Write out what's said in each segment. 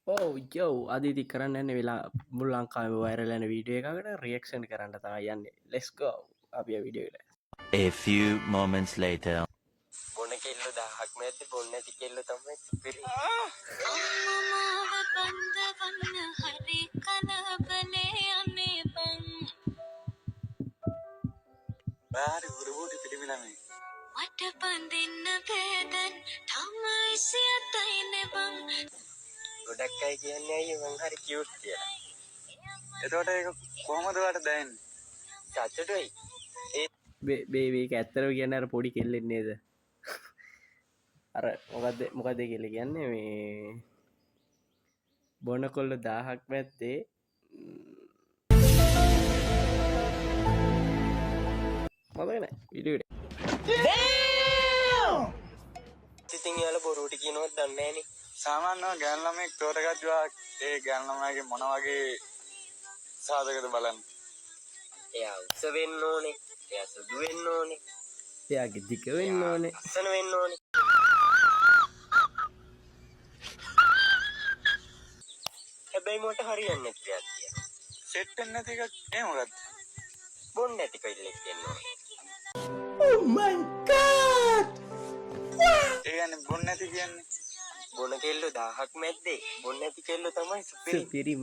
ඔව් යෝ අද ඉතින් කරන්න යන්නේ වෙලා මුළු ලංකාවෙම වෛරල් යන වීඩියෝ එකකට රියැක්ෂන් කරන්න තමයි යන්නේ. Let's go. අපි ආ වීඩියෝ එකට. A few moments later. බොන කෙල්ලෝ 1000ක් මැද්දේ බොන්න නැති කෙල්ලෝ තමයි සුපිරි. අම්මමාව බඳවන්න හරි කලබලේ අනේ බං. ඔයා හරි හුරුබූටි පිරිමි ළමයි. මට බඳින්න බෑ දැන් තාම 27යි නේ බං. ගොඩක් අය කියන්නේ අයියෝ මං හරි කියුට් කියලා. එතකොට ඒක කොහොමද ඔයාට දැනෙන්නේ? සතුටුයි. මේ මේක ඇත්තටම කියන්නේ අර පොඩි කෙල්ලෙක් නේද? අර මොකද්ද ඒ කෙල්ල කියන්නේ මේ බොන කොල්ල 1000ක් මැද්දේ මතක නෑ වීඩියෝ එකට. ඉතින් එයාලා බොරුවට කියනවත් දන්නේ නෑනේ. සාමාන්‍යව ගෑනු ළමයෙක් තෝරගද්දි ඔයා ඒ ගෑනු ළමයාගේ මොන වගේ සාධකද බලන්නේ? එයා උස වෙන්න ඕනේ. එයා සුදු වෙන්න ඕනේ. එයාගේ දිග වෙන්න ඕනේ. ලස්සන වෙන්න ඕනේ. හැබැයි මට හරියන්නේ නැති දෙයක් තියෙනවා. සෙට් වෙන්නේ නැති එකක් ඒ මොකද්ද? බොන්න නැති කෙල්ලෙක් වෙන්න ඕනේ. ඒ කියන්නේ බොන්නේ නැති කියන්නේ? බොන කෙල්ලෝ 1000ක් මැද්දේ බොන්න නැති කෙල්ලෝ තමයි සුපිරි. සුපිරිම.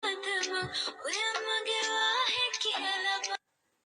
අදම ඔයා